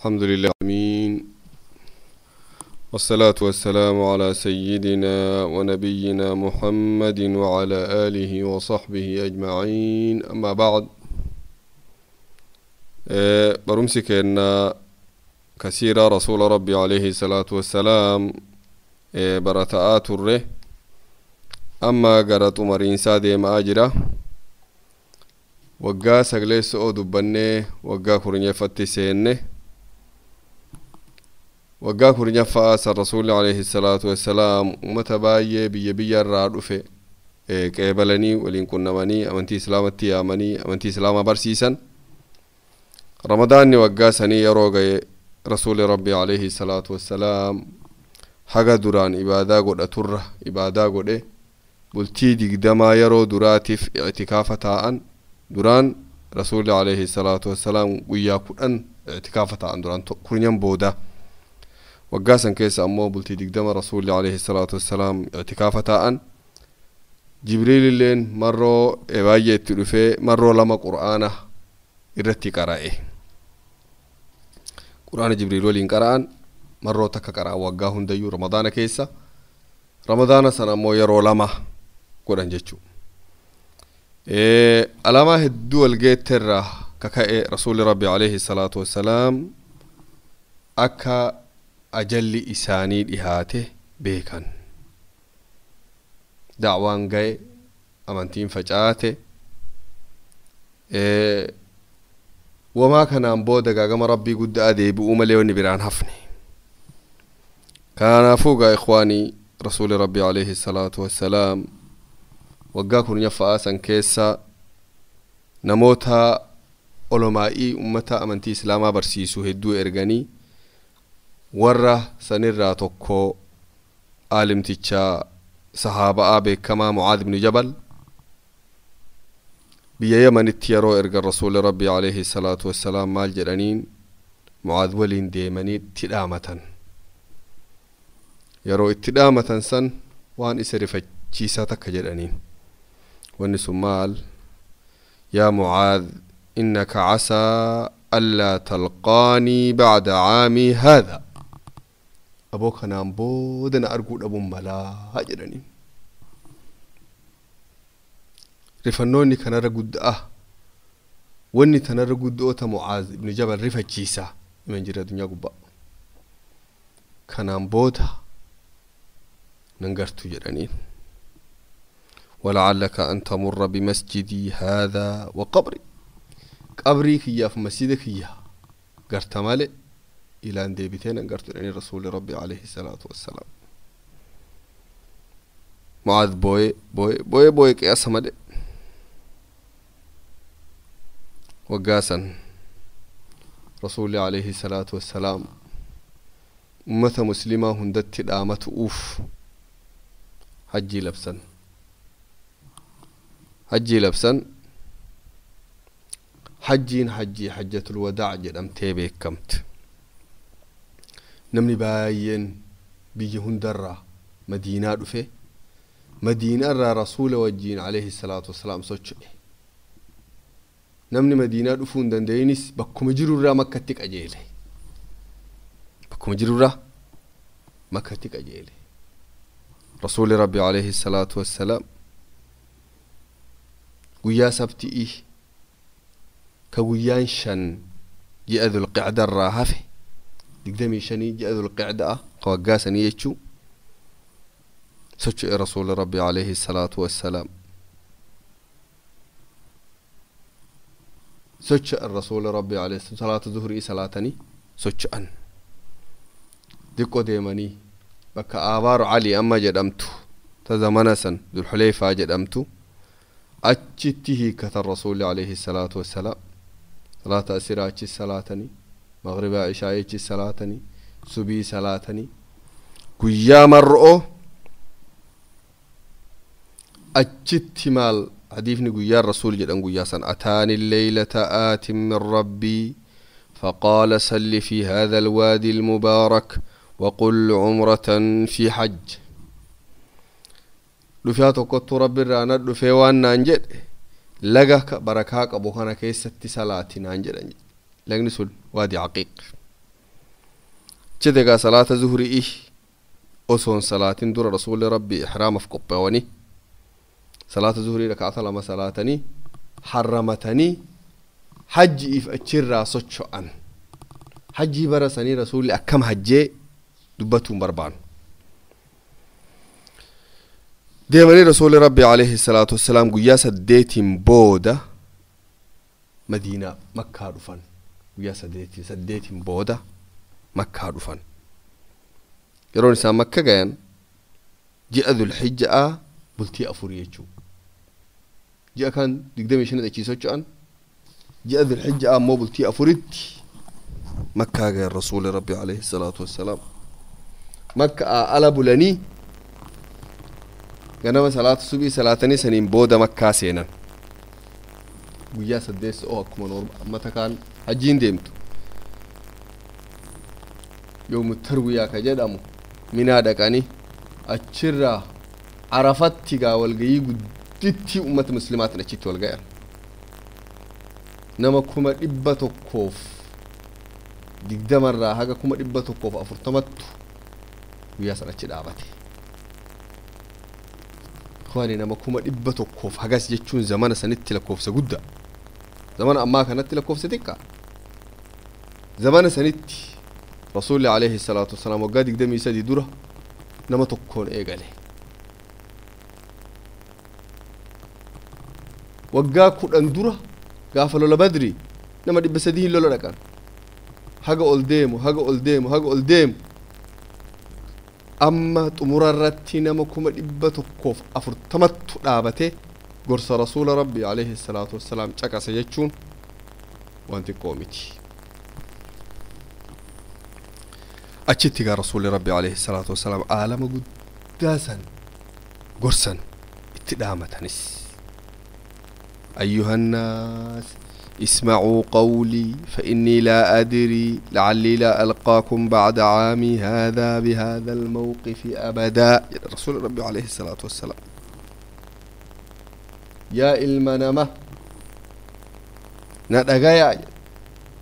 الحمد لله آمين، والصلاة والسلام على سيدنا ونبينا محمد وعلى آله وصحبه أجمعين، أما بعد. Barumsi keenna kasiira rasuula Rabbi alayhi salaatu wassalaam barata'aa turre amma gara xumariinsaa deema'aa jira. Waggaa sagleessa'oo dubbannee waggaa kurnyeeffatti seenne. Waggaa kurnyaffa'aa san rasuulli alayhi salaatu wassalaam ummata baay'ee biyya biyya irraa dhufe qeebalanii, waliin qunnamanii, amantii islaamatti yaamanii, amantii islaamaa barsiisan. Ramadaanni waggaa sanii yeroo gaye, rasuuli Rabbi alayhi salaatu wassalaam haga duraan ibaadaa godhaturra ibaadaa godhe. Bultii 20 yeroo duraatiif ictikaafa taa'an. Duraan rasuuli alayhi salaatu wassalaam guyyaa 10 ictikaafa taa'an duraan kurnyan booda. Waggaa san keessa ammoo bultii 20 rasuuli alayhi salaatu wassalaam ictikaafa taa'an. Jibriililleen marroo baay'ee itti dhufee marroo lama qur'aana irratti qara'e. Qur'aana Jibriil waliin qara'an marroo takka qara'an waggaa hundayyuu ramadaana keessa. Ramadaana sana ammoo yeroo lama godhan jechuu. Alaamaa hedduu walgeetterraa kaka'e rasuuli Rabbi alayhi salaatu wassalaam akka ajalli isaanii dhihaate beekan. Dacwaan gaye, amantiin facaate, wamaa kanaan booda gaagama Rabbii guddaa deebi'uu malee wanni biraan hafne. Kanaafuu gaa ikhwaanii, rasuuli Rabbi alayhi salaatu wassalaam waggaa kurnyaffa'aa san keessa namoota olomaa'ii ummata amantii islaamaa barsiisu hedduu erganii. Warra sanirraa tokko aalimticha sahaaba'aa beekamaa Mucaad ibnu Jabal biyya Yamanitti yeroo ergan, rasuuli Rabbi alayhi salaatu wassalaam maal jedhaniin? Mucaad waliin deemanii itti dhaamatan. Yeroo itti dhaamatan san waan isa rifachiisaa takka jedhaniin. Wanni sun maal? "يا معاذ، إنك عسى ألا تلقاني بعد عامي هذا." Aboo, kanaan booda na arguu dhabuun malaa jedhaniin. Rifannoonni kanarra guddaa, wanni tanarra guddoota Mucaaz ibnu Jabal rifachiisa iman jira addunyaa gubbaa. Kanaan booda nan gartu jedhaniin. "ولعلك أن تمر بمسجدي هذا وقبري." Qabrii kiyyaaf masjida kiyya garta male ilaan deebitee nan gartu jedhanii rasuuli Rabbi alayhi salaatu wassalaam. Mucaaz booye, booye, booye, booye qiyaasa male. Waggaa san rasuulli alayhi salaatu wassalaam ummata muslimaa hundatti dhaamatu'uuf hajjii labsan. Hajjii labsan. Hajjiin hajjii hajjatul wadaa jedhamtee beekamte. Namni baay'een biyya hundarraa Madiinaa dhufe. Madiinaarraa rasuula wajjiin alayhi salaatu wassalaam socho'e. Namni Madiinaa dhufuu hin danda'inis bakkuma jirurraa Makkatti qajeele. Bakkuma jirurraa Makkatti qajeele. Rasuuli Rabbi alayhi salaatu wassalaam guyyaa sabti'ii ka guyyaan 5 ji'a Dhulqicda irraa hafe, 25 ji'a Dhulqicda'a ka waggaa sanii jechuu, socho'e rasuuli Rabbi alayhi salaatu wassalaam. Socho'an rasuuli Rabbi alayhi salaatu zuhrii salaatanii socho'an. Diqqoo deemanii bakka Aabaaru Calii amma jedhamtu, ta zamana san Dulxuleyfaa jedhamtu, achitti hiikkatan rasuulli alayhi salaatu wassalaam. Salaata asiraa achi salaatanii, maghribaa ishaayii achi salaatanii, subii salaatanii, guyyaa mar'oo achitti maal hadiifni guyyaan rasuul jedhan guyyaa san? "أتاني الليلة آت من ربي فقال: صل في هذا الوادي المبارك وقل عمرة في حج." Dhufaa tokkottu Rabbi irraa na dhufee waan naan jedhe, laga barakaa qabu kana keessatti salaati naan jedhan. Lagni sun Waadi Caqiiq. Achitti egaa salaata zuhri'i osoon salaatin dura rasuulli rabbii ihraamaaf qophaa'anii salaata zuhrii raka'ata lama salaatanii harramatanii hajjiif achirraa socho'an. Hajjii bara sanii rasuulli akkam hajjee dubbatuun barbaanu. Deemanii rasuulli rabbii alayhi salaatu wassalaam guyyaa 8 booda Madiinaa Makkaa dhufan. Guyyaa 8 booda Makkaa dhufan. Yeroon isaan Makka gayan ji'a Dhulhijjaa bultii 4 jechuu. Ji'a kan 25 achii socho'an, ji'a Dhulhijjaa ammoo bultii 4tti Makkaa gayan rasuulli rabbii alayhi salaatu wassalaam. Makkaa ala bulanii ganama salaata subii salaatanii saniin booda Makkaa seenan. Guyyaa 8 akkuma ummata kaan hajjiin deemtu. Yoomu tarwiyaa ka jedhamu Minaa dhaqanii achirraa Arafatti gaa walgayii guddittii ummata muslimaatiin achitti wal gayan. Nama 120,000 haga 140,000 guyyaa san achi dhaabate. Ikhwaani, nama 100,000 hagas jechuun zamana sanitti lakkoofsa guddaa. Zamana ammaa kanatti lakkoofsa xiqqaa. Zamana sanitti rasuulli alayhi salaatu wassalaam waggaa 23 dura nama tokkoon eegale. Waggaa 10 dura gaafa lola Badri nama 300 lola dhaqan. Haga ol deemu, haga ol deemu, haga ol deemu. Amma xumura irratti nama 140,000 dhaabate gorsa rasuula rabbii alayhi salaatu wassalaam caqase jechuun waan xiqqoo miti. Achitti gaa rasuulli rabbii alayhi salaatu wassalaam aalama guddaa san gorsan itti dhaamatanis. أيها الناس اسمعوا قولي فإني لا أدري لعلي لا ألقاكم بعد عامي هذا بهذا الموقف أبدا. رسول ربي عليه الصلاة والسلام يا إلمنما ندغايا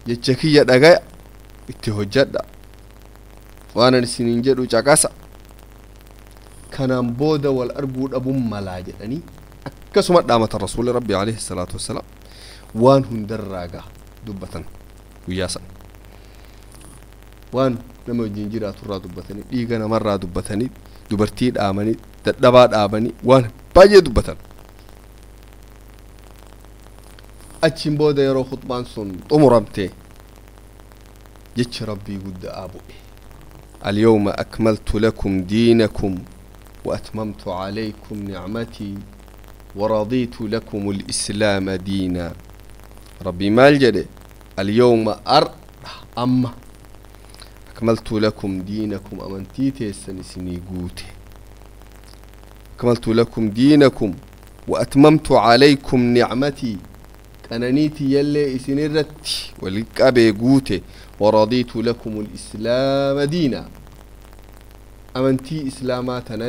يتشكي دغايا اتهجد وانا سنين جدو جاكاسا كان بودا والأرجو أبو ملاجئني akkasuma dhaamatan rasuulli rabbi alayhi salaatu wassalaam waan hundarraa dubbatan guyyaa san. Waan nama wajjin jiraaturraa dubbatanii, dhiiga namarraa dubbatanii, dubartii dhaamanii, dadhabaa dhaabanii, waan baay'ee dubbatan. Achiin booda yeroo khutbaan sun xumuramte jechi rabbii guddaa bu'e. اليوم أكملت لكم دينكم وأتممت عليكم نعمتي ورضيت لكم الإسلام دينا. ربي مال جدي اليوم أما أكملت لكم دينكم أمنتي سني قوتي. أكملت لكم دينكم وأتممت عليكم نعمتي أنانيتي يلي إسنرت ولك قوتي ورضيت لكم الإسلام دينا. أمنتي إسلاماتنا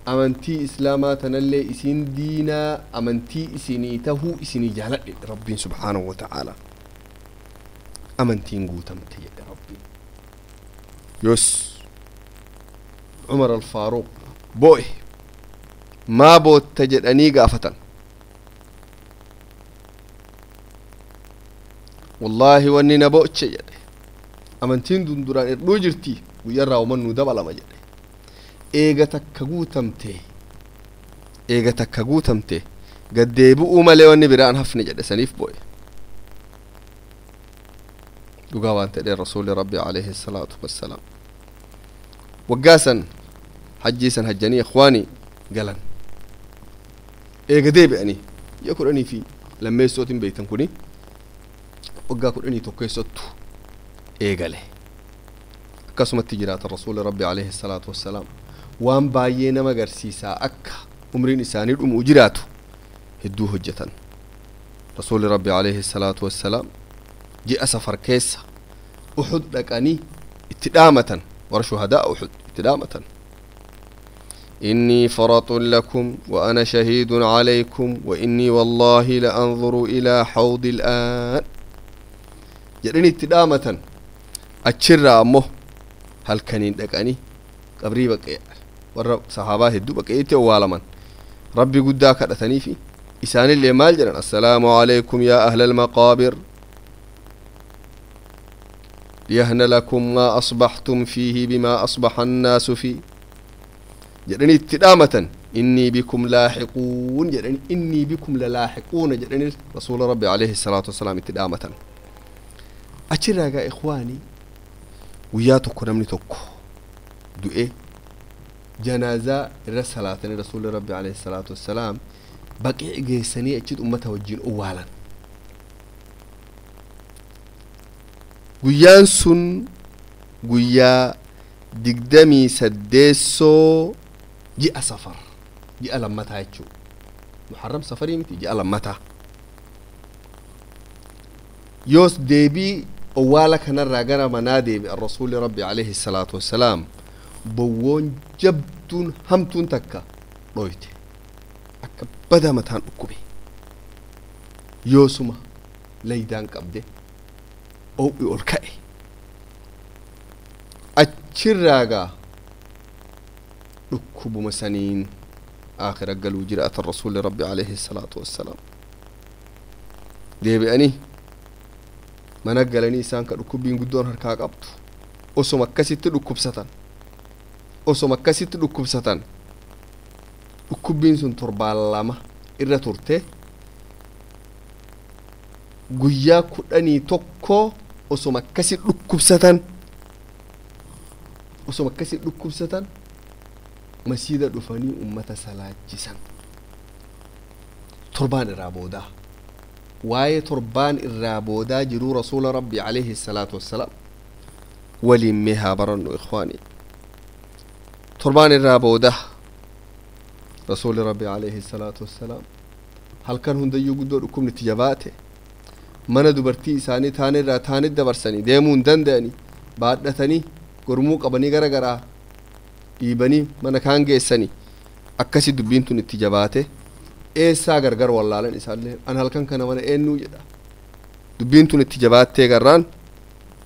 أمنتي إسلاماتنا اللي إسين دينا أمنتي إسينيته إسيني جالت ربي سبحانه وتعالى أمنتي نقوتمتي يا ربي. يس عمر الفاروق بوي ما بوت تجد أني قافة والله واني نبوتش يدي أمنتين دون دران إرلو ويرى ومنو دبل ما جدي eega takka guutamte gad deebi'uu malee wanni biraan hafne jedhe saniif bo'e. Dhugaa waan ta'e rasuulli rabbi alayhi salaatu wassalaam waggaa san hajjii san hajjanii ikhwaanii galan eega deebi'anii ji'a 10 fi lammeessootiin beektan kuni waggaa 11 eegale. Akkasumatti jiraata rasuulli rabbi alayhi salaatu wassalaam waan baay'ee nama agarsiisaa akka umriin isaanii dhumuu jiraatu hedduu hojjetan. Rasuulli rabbi alayhi salaatu wassalaam ji'a safar keessa Uhud dhaqanii itti dhaamatan warra shuhadaa Uhud itti dhaamatan. إني فرط لكم وأنا شهيد عليكم وإني والله لأنظر إلى حوض الآن. jedhanii itti dhaamatan. Achirraa ammoo halkaniin dhaqanii qabrii baqee warra sahaabaa hedduu baqeetti owwaalaman rabbi guddaa kadhatanii fi isaanillee maal jedhan assalaamu alaykum yaa ahla almaqaabir liyahna lakum maa asbaxtum fiihi bimaa asbaxa annaasu fii jedhanii itti dhaamatan innii bikum laaxiquun jedhanii innii bikum lalaaxiquuna jedhanii rasuula rabbi alayhi salaatu wasalaam itti dhaamatan. Achirraa gaa ikhwaanii guyyaa tokko namni tokko du'e janaazaa irra salaatanii rasuulli rabbi alayhi salaatu wassalaam baqee geessanii achitti ummata wajjin owwaalan. Guyyaan sun guyyaa 28 ji'a safar ji'a lammataa jechuu muharram safarii miti ji'a lammataa. Yoos deebii owwaala kanarraa gara manaa deebi'an rasuulli rabbi alayhi salaatu wassalaam bowwoon jabduun hamtuun takka dhoyte akka badaa mataan dhukkube. Yoosuma laydaan qabde oo'i ol ka'e. Achirraa gaa dhukkubuma saniin aakhira galuu jiraatan rasuulli rabbi alayhi salaatu wassalaam. Deebi'anii mana galanii isaan ka dhukkubbiin guddoon harkaa qabdu osoma akkasitti dhukkubsatan osoma akkasitti dhukkubsatan dhukkubbiin sun 2 irra turte guyyaa 11 osoma akkasitti dhukkubsatan osoma akkasitti dhukkubsatan masiida dhufanii ummata salaachisan. Torbaan irraa boodaa waa'ee torbaan irraa boodaa jiruu rasuula rabbi alayhi salaatu wassalaam waliin mee haa barannu ikhwaanii. Torbaan irraa boodaa rasuulli rabbi alayhi salaatu wassalaam halkan hundayyuu guddoo dhukkubni itti jabaate mana dubartii isaanii taanirraa taanit dabarsanii deemuu hin danda'anii baadhatanii gormuu qabanii gara garaa dhiibanii mana kaan geessanii akkasi dubbiin tun itti jabaate eessaa gargar wallaalan isaallee an halkan kana mana eenyuu jedha. Dubbiin tun itti jabaattee garraan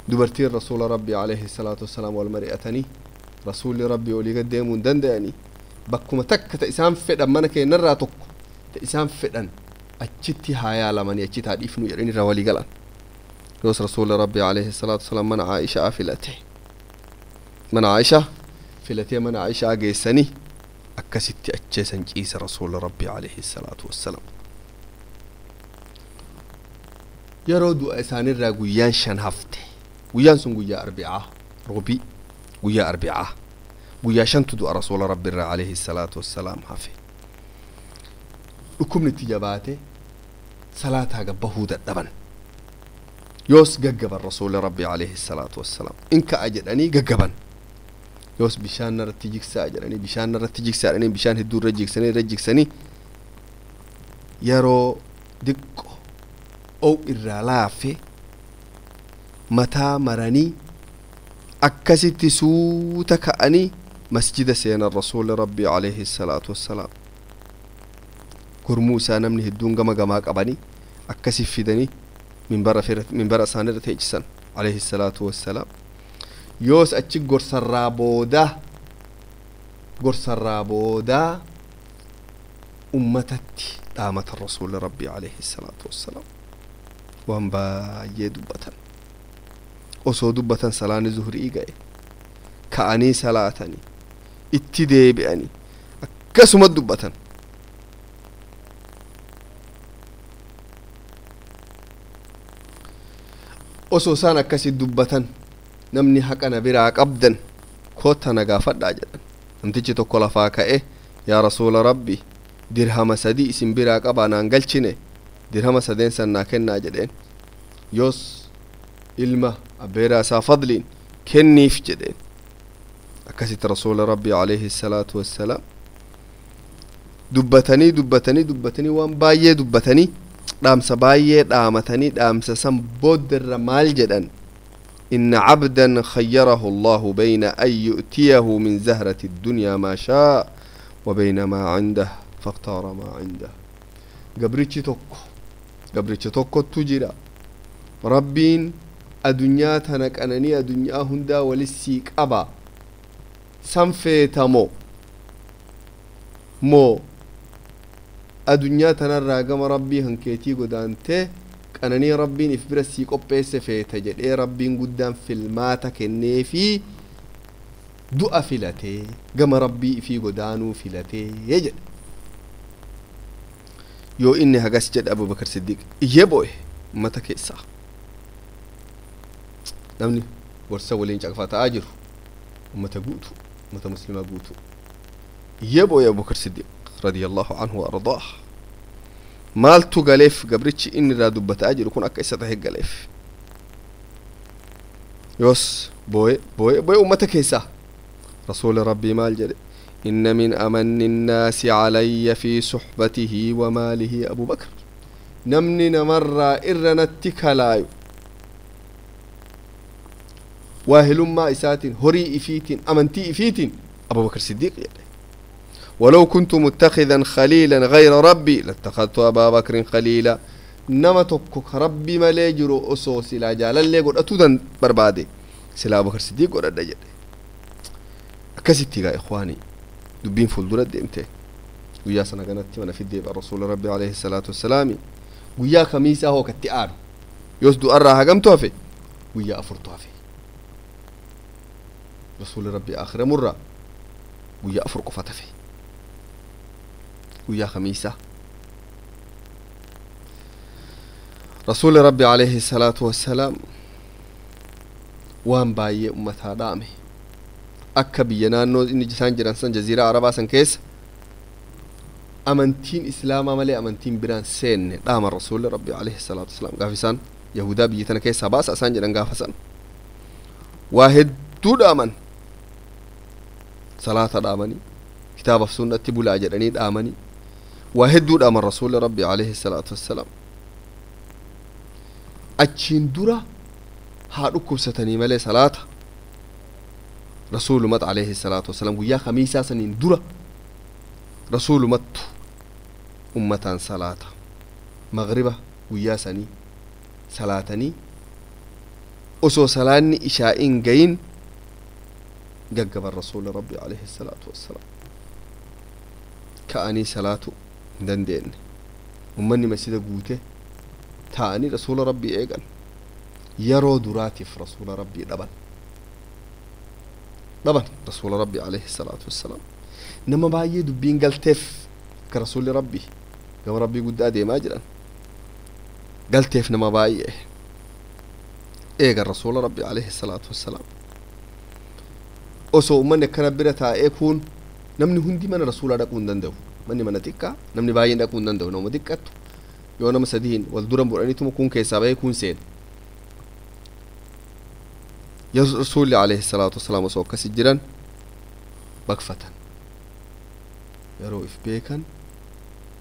dubartiin rasuula rabbi alayhi salaatu wassalaam wal mari'atanii rasuulli rabbi olii gad deemuu hin danda'anii bakkuma takka ta isaan fedhan mana keenyarraa tokko ta isaan fedhan achitti haa yaalamanii achitti haa dhiifnu jedhanii irraa walii galan. Yoos rasuulli rabbi alayhi salaatu wassalaam mana Aayishaa filate mana Aayishaa filatee mana Aayishaa geessanii akkasitti acheesan ciisa rasuula rabbi alayhi salaatu wassalaam. Yeroo du'a isaanirraa guyyaan 5 hafte guyyaan sun guyyaa arbicaa roobii guyyaa arbicaa guyyaa 5tu du'a rasuula rabbiirraa alayhi salaatu wassalaam hafe. Dhukkubni itti jabaate salaataa gabbahuu dadhaban. Yoos gaggaban rasuula rabbi alayhi salaatu wassalaam in ka'a jedhanii gaggaban. Yoos bishaan narratti jigsaa jedhanii bishaan narratti jigsaa jedhanii bishaan hedduu irra jigsanii irra jigsanii yeroo diqqo oo'i irraa laafe mataa maranii akkasitti suuta ka'anii masjida seenan rasuulli rabbi alayhi salaatu wassalaam. Gurmuu isaa namni hedduun gama gamaa qabanii akkasi fidanii minbara isaanii irra teechisan alayhi salaatu wassalaam. Yoos achi gorsarraa boodaa ummatatti dhaamatan rasuulli rabbi alayhi salaatu wassalaam. Waan baay'ee dubbatan osoo dubbatan salaanni zuhrii ga'e ka'anii salaatanii itti deebi'anii akkasuma dubbatan. Osoo isaan akkasi dubbatan namni haqa na biraa qabdan kotta na gaafadhaa jedhan. Namtichi tokko lafaa ka'e yaa rasuula rabbi dirhama 3 isin biraa qabaa naan galchine dirhama 3 san naa kennaa jedheen. Yoos ilma abbeeraa isaa fadliin kenniif jedheen. Akkasitti rasuula rabbi alayhi salaatu wassalaam dubbatanii dubbatanii dubbatanii waan baay'ee dubbatanii dhaamsa baay'ee dhaamatanii dhaamsa san boodderra maal jedhan إن عبدا خيره الله بين أن يؤتيه من زهرة الدنيا ما شاء وبين ما عنده فاختار ما عنده. قبرتش توكو تجرى ربين Adunyaa tana qananii adunyaa hundaa walissii qaba san feetamo moo adunyaa tanarraa gama rabbii hankeetii godaantee qananii rabbiin if bira sii qopheesse feeta jedhee rabbiin guddaan filmaata kenneefii du'a filatee gama rabbii ifii godaanuu filatee jedhe. Yoo inni hagas jedhe Abubakar Siddiiq iyyee boo'e ummata keessaa. Namni gorsa waliin caqfataa jiru ummata guutu, ummata muslimaa guutu iyyee boo'e Abubakar Siddiiq radiyallahu anhu wa ardaah. Maaltu galeef gabrichi inni irraa dubbataa jiru kun akka isa tahe galeef. Yoos boo'e boo'e boo'e ummata keessaa. Rasuuli rabbii maal jedhe? إن من أمن الناس علي في صحبته وماله أبو بكر. نمني نمر إرنتك لايو واهلما إسات هري إفيت أمنتي إفيت أبو بكر الصديق يعني. ولو كنت متخذا خليلا غير ربي لاتخذت أبا بكر خليلا. نما تكك ربي مليجرو أسو سلا جالا اللي قد أتودن بربادي سلا أبو بكر الصديق قد أدجل. أكستي يا إخواني dubbiin fuuldura deemte. Guyyaa sana kanatti mana fiddeef rasuula rabbi alayhi salaatu wassalaami guyyaa kamiisaa hoo katti aanu yoos du'arraa hagamtu hafe guyyaa afurtu hafe. Rasuula rabbi akhiramurraa guyyaa afur qofa hafe, guyyaa kamiisaa. Rasuula rabbi alayhi salaatu wassalaam waan baay'ee ummataa dhaame. Akka biyya naannoo inni isaan jiran san jaziiraa arabaa san keessa amantiin islaamaa malee amantiin biraan seenne dhaama rasuulli rabbi alayhi salaatu wasalaam. Gaafa isaan yahudaa biyya tana keessaa baasa isaan jedhan gaafa san waa hedduu dhaaman. Salaata dhaamanii, kitaabaaf sunnatti bulaa jedhanii dhaamanii, waa hedduu dhaaman rasuulli rabbi alayhi salaatu wasalaam. Achiin dura haa dhukkubsatanii malee salaata rasuulumat alayhi salaatu wasalaam guyyaa kamiisaa saniin dura rasuulumattu ummataan salaata magriba guyyaa sanii salaatanii osoo salaanni ishaa'in gayin gaggaban rasuuli rabbi alayhi salaatu wassalaam. Ka'anii salaatu hin dandeenye. Ummanni masjida guute taa'anii rasuula rabbii eegan. Yeroo duraatiif rasuula rabbii dhaban rasuula rabbi alayhi salaatu wassalaam. Nama baay'ee dubbiin galteef akka rasuulli rabbii gama rabbii guddaa deemaa jiran galteef nama baay'ee eegan rasuula rabbi alayhi salaatu wassalaam. Osoo ummanni akkana bira taa'ee kun namni hundi mana rasuulaa dhaquu hin danda'u. Manni mana xiqqaa namni baay'een dhaquu hin danda'u. Nama xiqqattu yoo nama sadiin wal dura bu'aniituma kun keessaa bahee kun seena. Rasuulli alayhi salaatu wassalaam osoo akkasi jiran baqfatan. Yeroo if beekan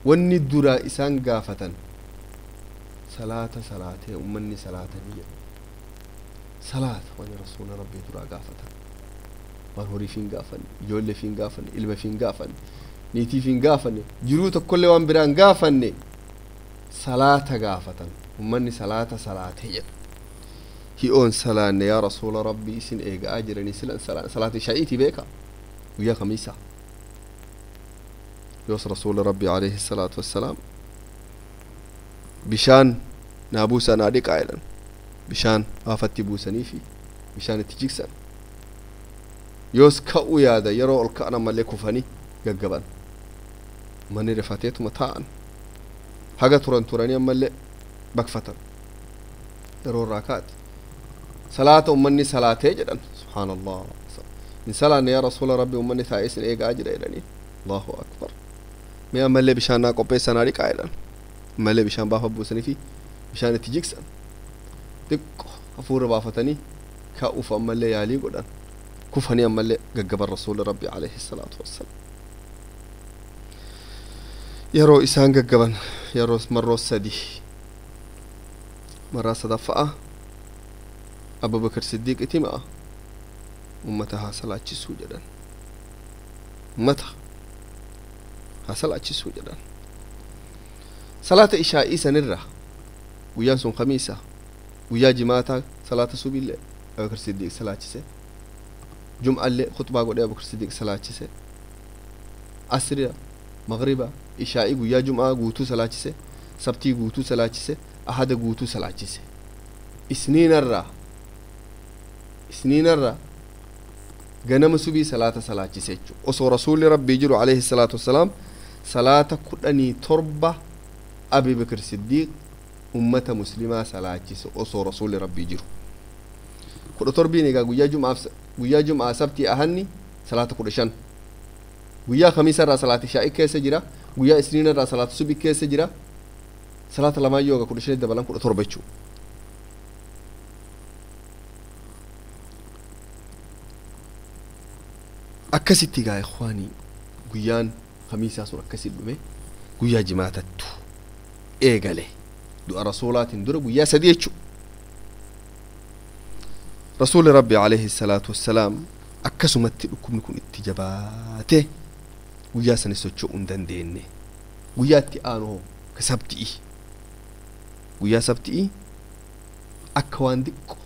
wanni duraa isaan gaafatan salaata salaatee ummanni salaatanii jedhu. Salaata wanni rasuula rabbii duraa gaafatan. Waan horii fi hin gaafanne, ijoollee fi hin gaafanne, ilma fi hin gaafanne, niitii fi hin gaafanne, jiruu tokkollee waan biraa hin gaafanne salaata gaafatan. Ummanni salaata salaatee jedhu. Hi'oon salaanne yaa rasuula rabbii isin eegaa jiranii silan salaata ishaa'iitii beeka guyyaa kamiisaa. Yoos rasuula rabbii alayhi salaatu wassalaam bishaan naa buusaa naa dhiqaa jedhan. Bishaan aafatti buusanii fi bishaan itti jigsan. Yoos ka'uu yaada yeroo ol ka'an ammallee kufanii gaggaban. Manni rifateetuma taa'an haga turan turanii ammallee baqfatan. Yeroo irraa kaate salaata ummanni salaatee jedhan. Subhaanallah, hin salaanne yaa rasuula rabbi ummanni taa'ee isin eegaa jira jedhanii. Allahu akbar. Mee ammallee bishaan naa qopheessaa naa dhiqaa jedhan. Ammallee bishaan baafa buusanii fi bishaan itti jigsan. Xiqqoo hafuura baafatanii ka'uuf ammallee yaalii godhan. Kufanii ammallee gaggaban rasuula rabbi alayhi salaatu wassalaam. Yeroo isaan gaggaban yeroo marroo sadi marraa sadaffa'a Abubakar Siddiiq itti himaa ummata haa salaachisuu jedhan. Ummata haa salaachisuu jedhan. Salaata ishaa'ii sanirra guyyaan sun kamiisa guyyaa jimaataa Salaata subiillee Abubakar Siddiiq salaachise. Jum'allee khutbaa godhee Abubakar Siddiiq salaachise. Asriya, magriba, ishaa'ii guyyaa jum'aa guutuu salaachise. Sabtii guutuu salaachise. Ahada guutuu salaachise. Isniinarraa ganama subii salaata salaachise jechuudha. Osoo rasuulli rabbii jiru alayhi salaatu wassalaam salaata 17 Abi Bakr Siddiiq ummata muslimaa salaachise osoo rasuulli rabbii jiru. 17 egaa guyyaa jum'aa sabtii ahanni salaata 15. Guyyaa khamiisarraa salaata ishaa'ii keessa jira. Guyyaa isniinarraa salaata subii keessa jira. Salaata lamaan yoo 15 dabalan 17 jechuudha. Akkasitti gaa ikhwaanii guyyaan khamiisaa sun akkasitti dhume. Guyyaa jimaatattu eegale du'a rasuulaatiin dura guyyaa 3 jechuudha. Rasuulli rabbi alayhi salaatu wassalaam akkasumatti dhukkubni kun itti jabaate guyyaa sana socho'uu hin dandeenye. Guyyaa itti aanu hoo ka sabti'i. Guyyaa sabti'i akka waan xiqqoo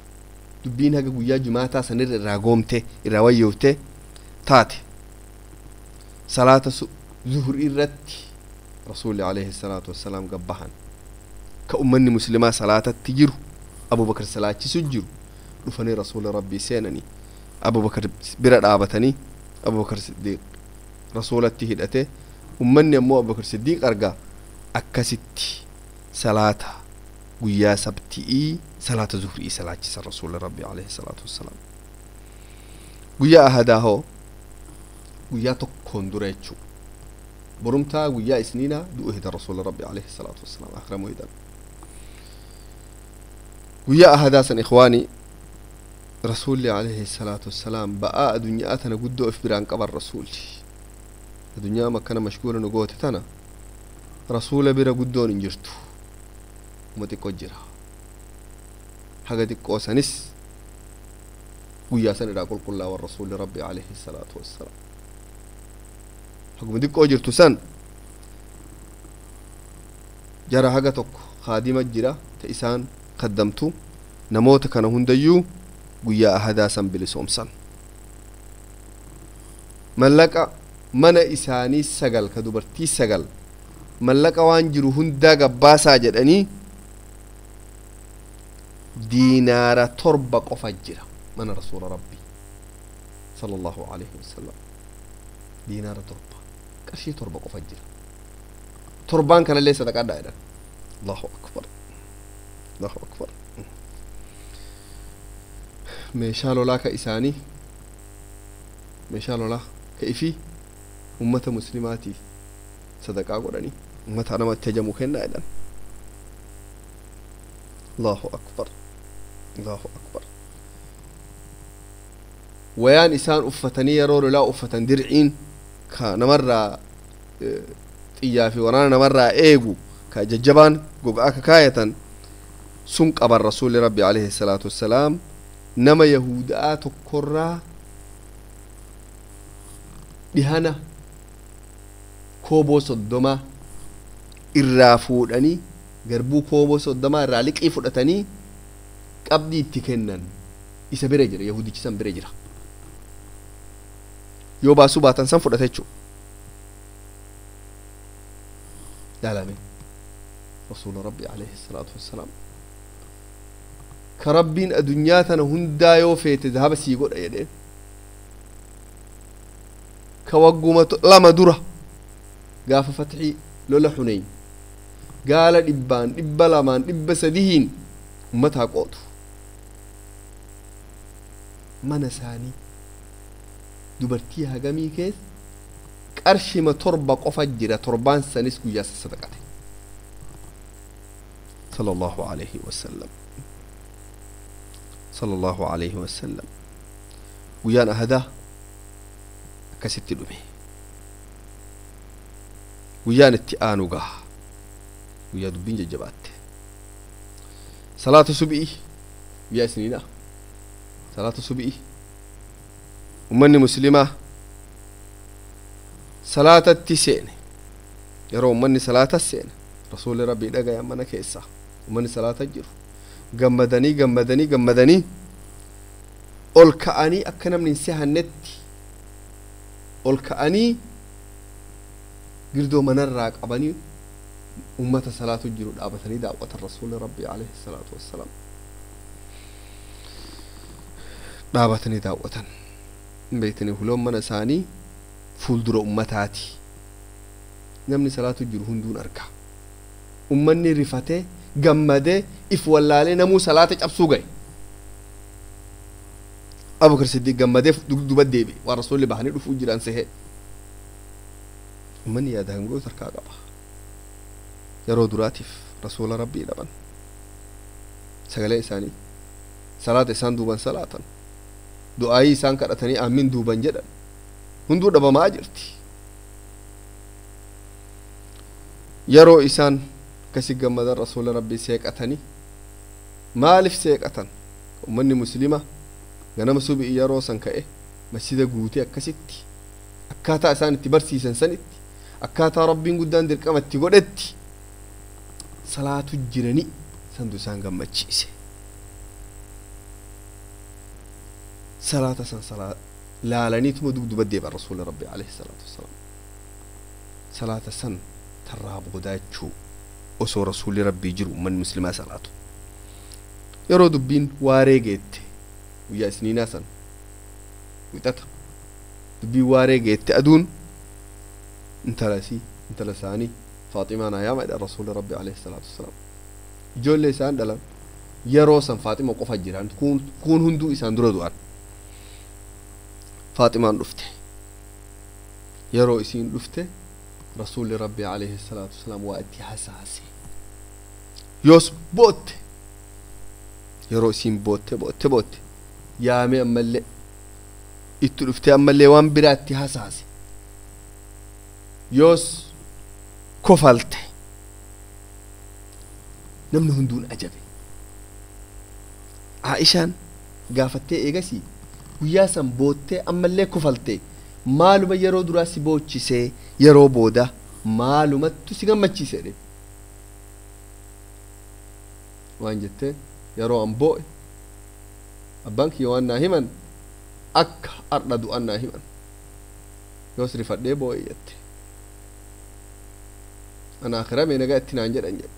dubbiin haga guyyaa jimaataa sanirra irraa goomte irraa wayyoofte taate. Salaata zuhurii irratti rasuulli alayhi salaatu wassalaam gabbahan ka ummanni muslimaa salaatatti jiru Abubakar salaachisu jiru dhufanii rasuula rabbii seenanii Abubakar bira dhaabatanii Abubakar Siddiiq rasuulatti hidhate. Ummanni ammoo Abubakar Siddiiq argaa akkasitti salaata guyyaa sabti'ii salaata zuhurii salaachisa rasuula rabbii alayhi salaatu wassalaam. Guyyaa ahadaa hoo guyyaa tokkoon dura jechuu borumtaa guyyaa isniinaa du'u hida rasuula rabbi alayhi salaatu wassalaam akramu hidan. Guyyaa ahadaa san ikhwaanii rasuulli alayhi salaatu wassalaam ba'aa addunyaa tana guddoo of biraan qaban. Rasuulli addunyaa makkana mashguula nu goote tana rasuula bira guddoon hin jirtu, uma xiqqoo jira. Haga xiqqoo sanis guyyaa san irraa qulqullaa'an rasuulli rabbi alayhi salaatu wassalaam. Haguma xiqqoo jirtu san jara haga tokko kaadima jira ta isaan kaddamtu namoota kana hundayyuu guyyaa ahadaa san bilisoomsan. Mallaqa mana isaanii 9 ka dubartii 9 mallaqa waan jiru hundaa gabbaasaa jedhanii diinaara 7 qofa jira mana rasuula rabbii sallallahu alaihi wasallam. Diinaara 7 qarshii 7 qofa jira. 7 kanallee sadaqaadhaa jedhan. Allahu akbar, Allahu akbar. Meeshaa lolaa ka isaanii meeshaa lolaa ka ifii ummata muslimaatiif sadaqaa godhanii ummata namatti hajamu kennaa jedhan. Allahu akbar, Allahu akbar. Wayaan isaan uffatanii yeroo lolaa uffatan dirciin ka namarraa xiyyaa fi waraana namarraa eegu ka jajjabaan gogaa ka kaayatan sun qaban rasuulli rabbi alayhi salaatu wassalaam nama yahudaa tokkorraa dhihana kooboo 30 irraa fuudhanii garbuu kooboo 30 irraa liqii fudhatanii qabdii itti kennan. Isa bira jira yahudichi san bira jira. Yoo baasuu baatan san fudhate jechuudha. Laalame rasuula rabbi alayhi salaatu wassalaam ka rabbiin addunyaa tana hundaa yoo feete zahaba sii godha jedheen ka wagguma 2 dura gaafa fatxii lola Xuneyn gaala 100 200 300 ummata qootu mana isaanii dubartii hagamii keessa qarshima 7 qofa jira. 7 sanis guyyaa sadaqate sallallahu alayhi wasallam. Sallallahu alayhi wasallam. Guyyaan ahadaa akkasitti dhume. Guyyaan itti aanu gaha guyyaa dubbiin jajjabaatte salaata subi'i guyyaa isniinaa salaata subi'i ummanni muslimaa salaatatti seene. Yeroo ummanni salaata seene rasuulli rabbii dhagayan mana keessa ummanni salaata jiru Gammadanii gammadanii gammadanii ol ka'anii akka namni hin sehannetti ol ka'anii girdoo manarraa qabanii ummata salaatu jiru dhaabatanii daawwatan. Rasuulli Rabbii alayhi salaatu wassalaam dhaabatanii daawwatan. Hin beektanii, huloon mana isaanii fuuldura ummataati. Namni salaatu jiru hunduun arga. Ummanni rifatee gammadee if wallaalee namuu salaata cabsuu gahe. Abubakar Siddiq gammadee duba deebi'e, waan Rasuulli bahanii dhufuu jiran sehe. Ummanni yaada hangoo harkaa qaba. Yeroo duraatiif Rasuula Rabbii dhaban. Sagalee isaanii, salaata isaan duuban salaatan, du'aayii isaan kadhatanii aamin duuban jedhan hunduu dhabamaa jirti. Yeroo isaan akkasi gammadan Rasuula Rabbii seeqatanii. Maaliif seeqatan? Ummanni Muslima ganama subi'i yeroo san ka'e masjida guutee akkasitti akkaataa isaan itti barsiisan sanitti, akkaataa Rabbiin guddaan dirqama itti godhetti salaatu jirani santu isaan gammachiise. Salaata san salaa laalaniituma dubduba deeban. Rasuula Rabbi alayhi salaatu wassalaam salaata san tarraa boodaachuu osoo Rasuulli Rabbii jiru ummanni Muslimaa salaatu. Yeroo dubbiin waaree geette, guyyaa Isniinaa san, Wixata, dubbiin waaree geette, aduun intala isii, intala isaanii Faaximaa naa yaama jedha Rasuulli Rabbi alayhi salaatu wassalaam. Ijoollee isaan dhalan yeroo san Faaxima qofa jiran, kuun hunduu isaan dura du'an. Faaximaan dhufte. Yeroo isiin dhufte Rasuulli Rabbi alayhi salaatu wassalaam waa itti hasaase. Yoos bootte. Yeroo isiin bootte bootte bootte, yaamee ammallee itti dhuftee ammallee waan biraa itti hasaase. Yoos kofalte. Namni hunduun ajabe. Aishaan gaafattee eegasii, guyyaa san boottee ammallee kofalte, maaluma yeroo duraa si boochisee, yeroo booda maalumattu si gammachiise jedhe? Waan jetteen, yeroo an boo'e abbaan kiyya waan naa himan, akka ardha du'an naa himan, yoos rifadhee boo'e jette. Ana akhiramee nagaa itti naan jedhan jedhe,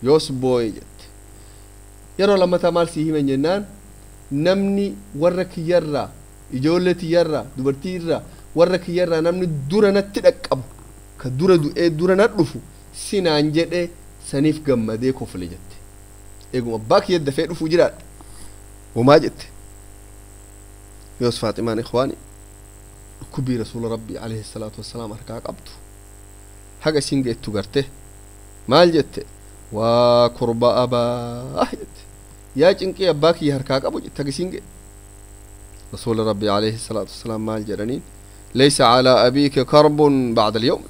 yoos boo'e jette. Yeroo lammataa maal sii himan jennaan, namni warra kiyyarraa, ijoollee tiyyarraa, dubartii irraa, warra kiyyarraa namni dura natti dhaqqabu, ka dura du'ee dura na dhufu sinaan jedhe, saniif gammadee kofle jette. Eeguma abbaa kiyya dafee dhufuu jiraadha homaa jette. Yoos Faaximaan, ikhwaani, dhukkubii Rasuula Rabbii alayhi salaatu wassalaam harkaa qabdu haga isin geettu garte maal jette? Waa kurba abaa jette, yaa cinqii abbaa kiyya harkaa qabu jette. Haga isin geette Rasuula Rabbii alayhi salaatu wassalaam maal jedhaniin? Laysa calaa abiika karbun bacda alyawm.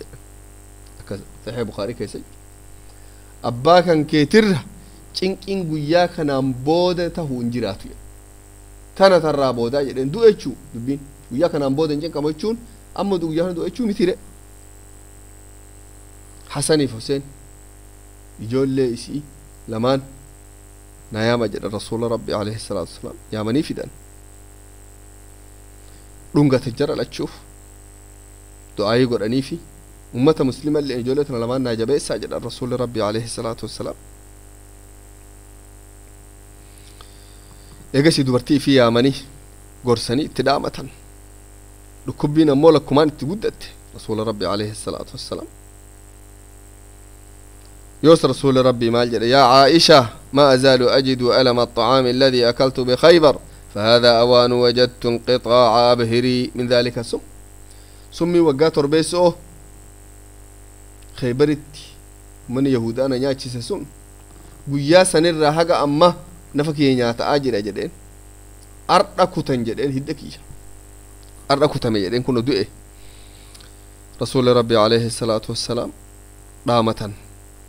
Akka Saxiix Bukaarii keessa jiru, abbaa kan keetirra cinqiin guyyaa kanaan booda tahuu hin jiraatu jedhe. Tana tarraa boodaa jedheen. Du'e jechuu dubbiin guyyaa kanaan booda hin cinqamu jechuun amma guyyaa kana du'e jechuu mitire. Hasaniif Huseen, ijoollee isii lamaan, naa yaama jedha Rasuula Rabbi alayhi salaatu wasalaam. Yaamanii fidan. Dhungata jara lachuuf, du'aayii godhaniifi. Ummata Muslima illee, ijoollee tana lamaan naa jabeessaa jedha Rasuulli Rabbi alayhi salaatu wassalaam. Eegasii dubartii ifii yaamanii gorsanii itti dhaamatan. Dhukkubbiin ammoo lakkumaan itti guddatte Rasuula Rabbi alayhi salaatu wassalaam. Yoos Rasuuli Rabbii maal jedhe? Yaa Caaisha, ما أزال أجد ألم الطعام الذي أكلت بخيبر، فهذا أوان وجدت انقطاع أبهري من ذلك السم. Summii waggaa torbeessoo Khaybaritti mana Yahudaana nyaachise sun guyyaa sanirraa haga amma nafa kiyya nyaata'aa jira jedheen. Ardha kutan jedheen, hidda kiyya ardha kutame jedheen. Kun du'e. Rasuuli Rabbi alayhi salaatu wassalaam dhaamatan.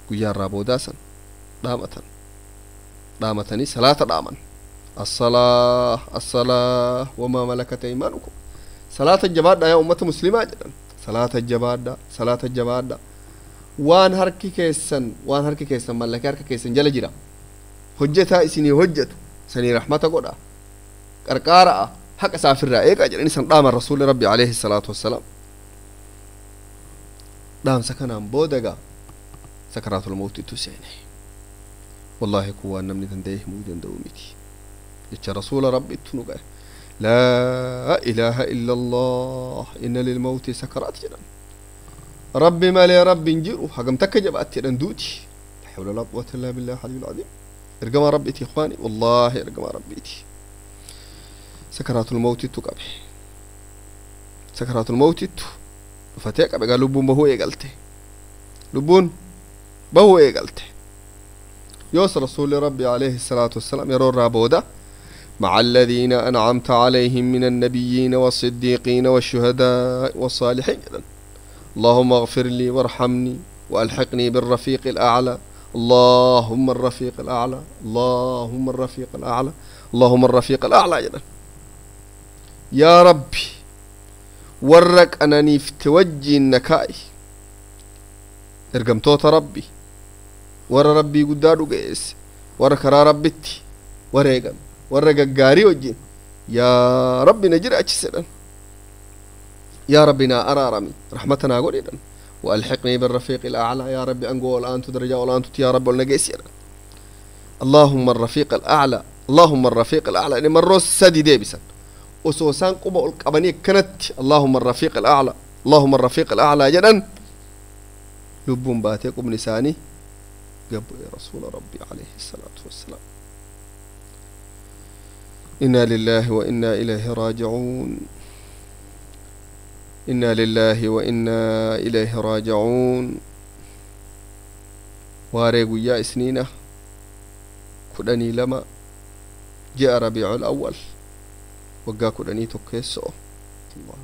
Guyyaa irraa boodaa san dhaamatan. Dhaamatanii salaata dhaaman. Assalaa, assalaa wamaa malakat aymaanukum, salaata jabaadha yaa ummata Muslimaa jedhan. Salaata jabaadha, salaata jabaadha, waan harki keessan, waan harki keessan mallakee harka keessan jala jira. Hojjetaa isinii hojjetu sanii rahmata godha, qarqaara'a, haqa isaafirraa eegaa jedhani san dhaaman Rasuuli Rabbi alayhi salaatu wassalaam. Dhaamsa kanaan booda gaa sakaraatul mawtittu seene. Wallaahi kun waan namni danda'e himuu danda'u miti. Jecha Rasuula Rabbiittu nu ga'e. Laa ilaaha illa Allah, inna lilmawti sakaraat jedhan. Rabbi malee Rabbi hin jiru, hagam takka jabaatti jedhan duuti. La hawla laa quwwata illaa billah aliyyul aziim. Ergamaa Rabbiiti ikhwaani, wallaahi ergamaa Rabbiiti. Sakaraatul mawtittu qabe, sakaraatul mawtittu dhufatee qabe. Gaa lubbuun bahuu eegalte, lubbuun bahuu eegalte. Yoos Rasuuli Rabbi alayhi salaatu wassalaam yeroo irraa booda مع الذين أنعمت عليهم من النبيين والصديقين والشهداء والصالحين. اللهم اغفر لي وارحمني وألحقني بالرفيق الأعلى. اللهم الرفيق الأعلى، اللهم الرفيق الأعلى، اللهم الرفيق الأعلى jedhan. Yaa Rabbi, warra qananiifte wajjiin na kaa'i, ergamtoota Rabbi, warra Rabbii guddaa dhugeesse, warra karaa Rabbitti wareegame, warra gaggaarii wajjin yaa Rabbi na jiraachise jedhan. Yaa Rabbi naa araarami, rahmata naa godhi jedhan. وألحقني بالرفيق الأعلى، يا ربي أنقو الآن درجة والآن يا رب ولنقيس. اللهم الرفيق الأعلى، اللهم الرفيق الأعلى. يعني مرة سدي ديبسا وسوسان قبا القبنية كانت اللهم الرفيق الأعلى، اللهم الرفيق الأعلى جدا. لبون باتيك لساني قبل يا رسول ربي عليه الصلاة والسلام. إنا لله وإنا إليه راجعون، إنا لله وإنا إليه راجعون. Waaree guyyaa isniina 12 ji'a Rabiicul Awwal waggaa 11 الله.